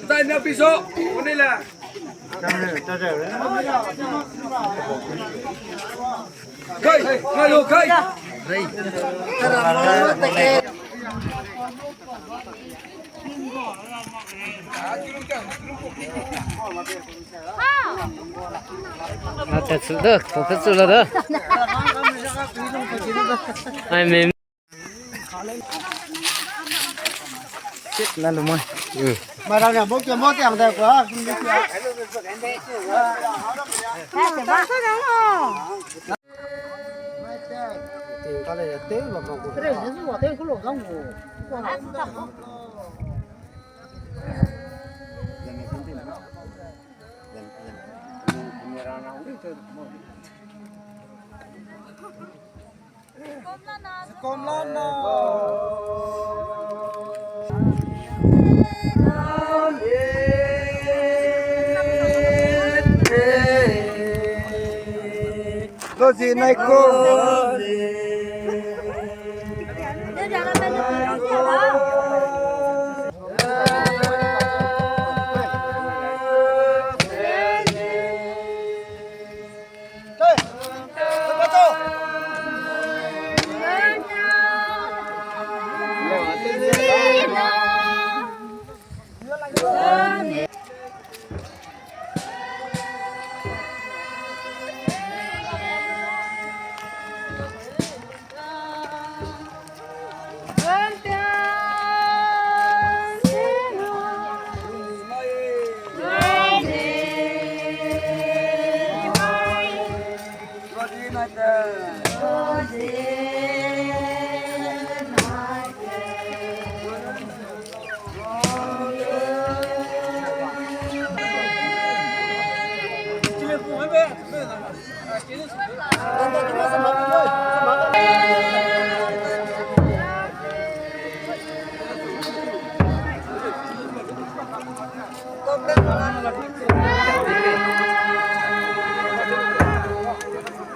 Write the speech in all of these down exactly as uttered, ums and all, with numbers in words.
Zai na piso, kone la. Kai, kai, lo, kai. Ate su da, ko te su la da. Ai me. Sit na lu mai. Marang ya bok ya mo tiang da kwa. Lozi nai ko.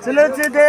Chile chide.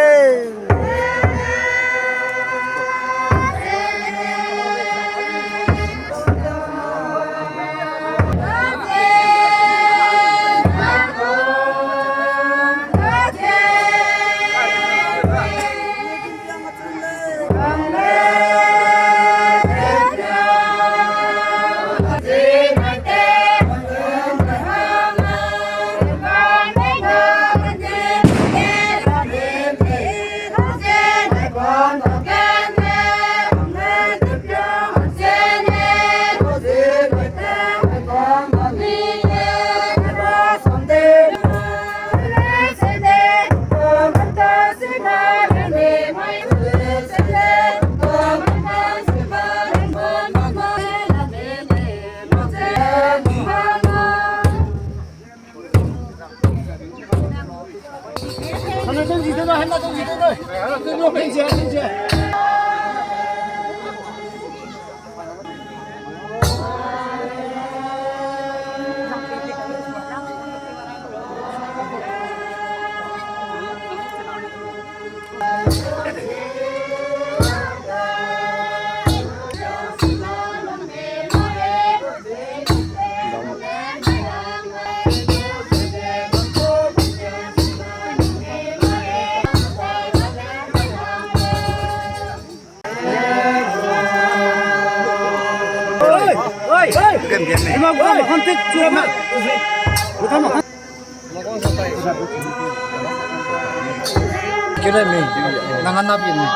Kira mi, nang anap yemi.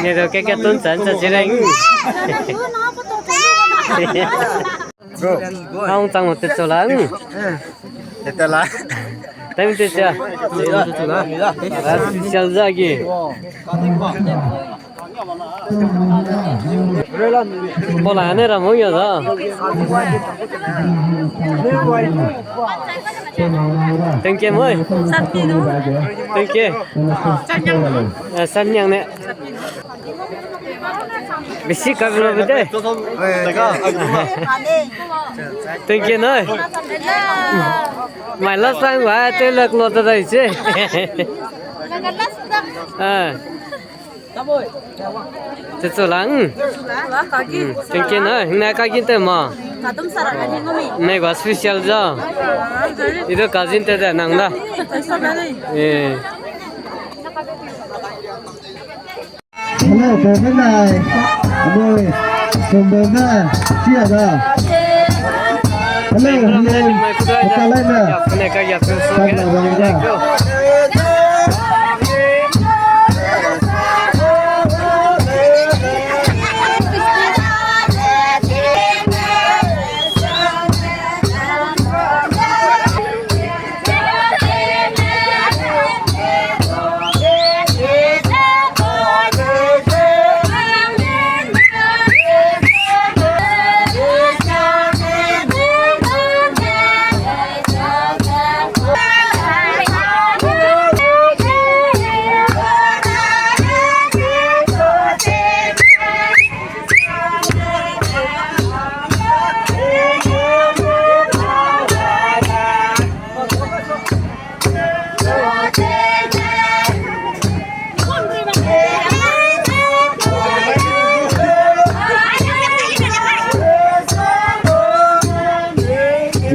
Ne do ke ke tun chan cha chi reng. Bro. Hong chang te cho la. Te la. Tang te cha. Special za gi. Bola ne ra mo ya da. Thank you, moi. Thank you. Eh, Sanyang ne. Bisi ka bro bede. Thank you, noi. My last time, wa te lak lo ta dai che. Ah. Te cho lang. Thank you na. Na ka gin te ma. Nei gua special za. Ido ka gin te de nang da. Eh. Hello, bebe nai. Amoi. Bebe nai. Sia da. Hello, hello. Kata lai na. Kata lai na.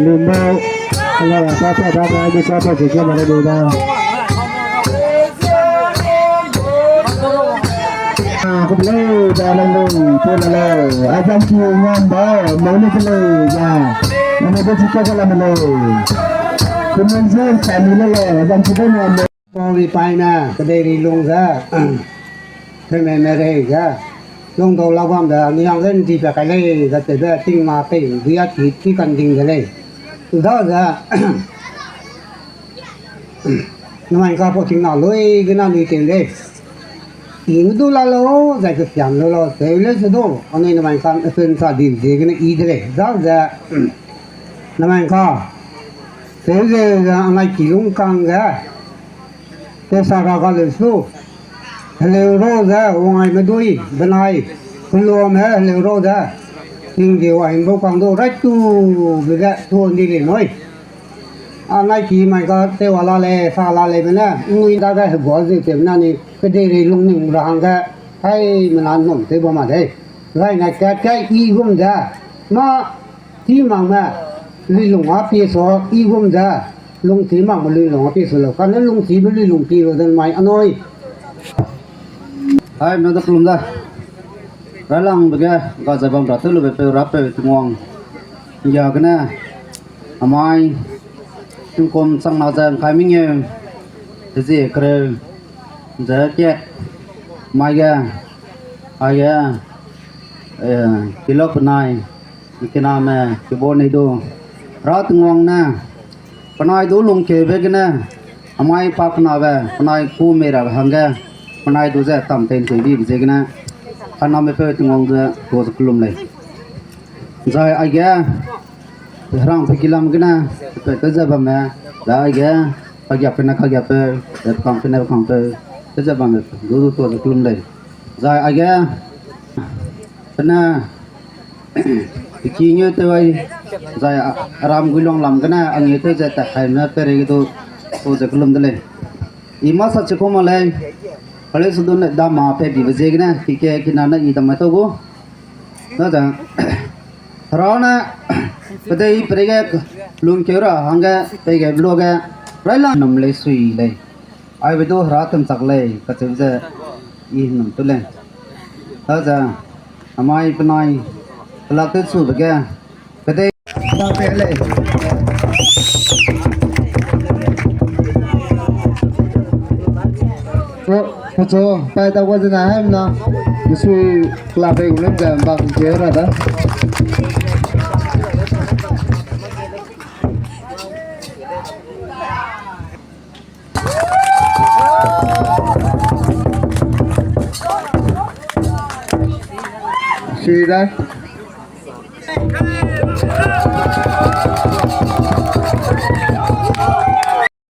Limbo, ala la pa pa da ma ni pa pa ke ke ma le da. Ah, ku le da la lo, pe la lo. Azam ki ngam ba, mo ne pe le ya. Mo ne pe chi ka la me le. Ku men ze ka ni le le, azam ki ba ngam ba. Pau ri paina, kedei ri lung ze, peume me rei ze, lungdau la bam ze, anui hang ze ndi pe kai lei, ze tewbe tingma pei, dui a ti, ti kan ding de lei. Daze, namai ka pau tingna lui gene anui tew lei. Ing du la lau, zai kesiam lu lau, tew lei se du, anui namai ka, pen sa di ziegene i de lei. Daze, namai ka, tew ze, ze anai ki lung kang ze, Te sa ra ga leu su. Heleu ro ze, wangai medui, benai. Kulo me heleu ro ze. Ting di wa himbo kang do, right to, be ze, to ndi le noi. A nai ki mai ga te wa la le, sa la le be ne, ngui da ga hegua ze te na ni, kedei rei lung ning ra hang ge, hai mena nom te ba ma de. Rai na ka ka i gum ze. Ma Chimangme, luilung a pie so, i gum ze, lungchimangme luilung a pie so lau, kane lungchibe luilung pie lu den mai anui. Hai, mna da kelum da. Railangbe ge, ga ze bam ra tew lube peu rapeu Tingwang. Ngiagene, amai, tingkum chang na ze ngkai mengeu, hezie kereu, ze kat, mai ge, ai ge, eh, kilok penai, Kiname, kibone du. Ra Tingwang ne, penai du lungkeube gene, amai pa kenabe, penai ku mei rabe hangge, penai du ze tam ten tei bi ziegene. Kaname peu Tingwang ze, tuâ ze kelum lei. Zai aige, herang pe kilam gene, pe tew ze bamme, zai aige, kagiape ne kagiape, zai pekangpe ne pekangpe, tew ze bamme, du du tuâ ze kelum lei. Zai aige, pene, peki ngeu tew ai, zai a, aram guilong lam gene, angeu tew ze tat kaime peireige du, tuâ ze kelum de lei. I masa chikau ma lei, kale su du ne dama pe bibe ziegene, kike kina ne i dam mai tau gu. Daze, Hera ne, kedei pereige lungkeu ra hangge, peige luage, railang num lei sui lei. Aibe du Hera temchak lei, kacheu ze, i num tu lei. Daze, amai penai, kelak tewchube ge, kedei, da pe lei. Kechu, pai da wa zena haimna, misui kelak pe gulem ze, bak ke ra da. Sida,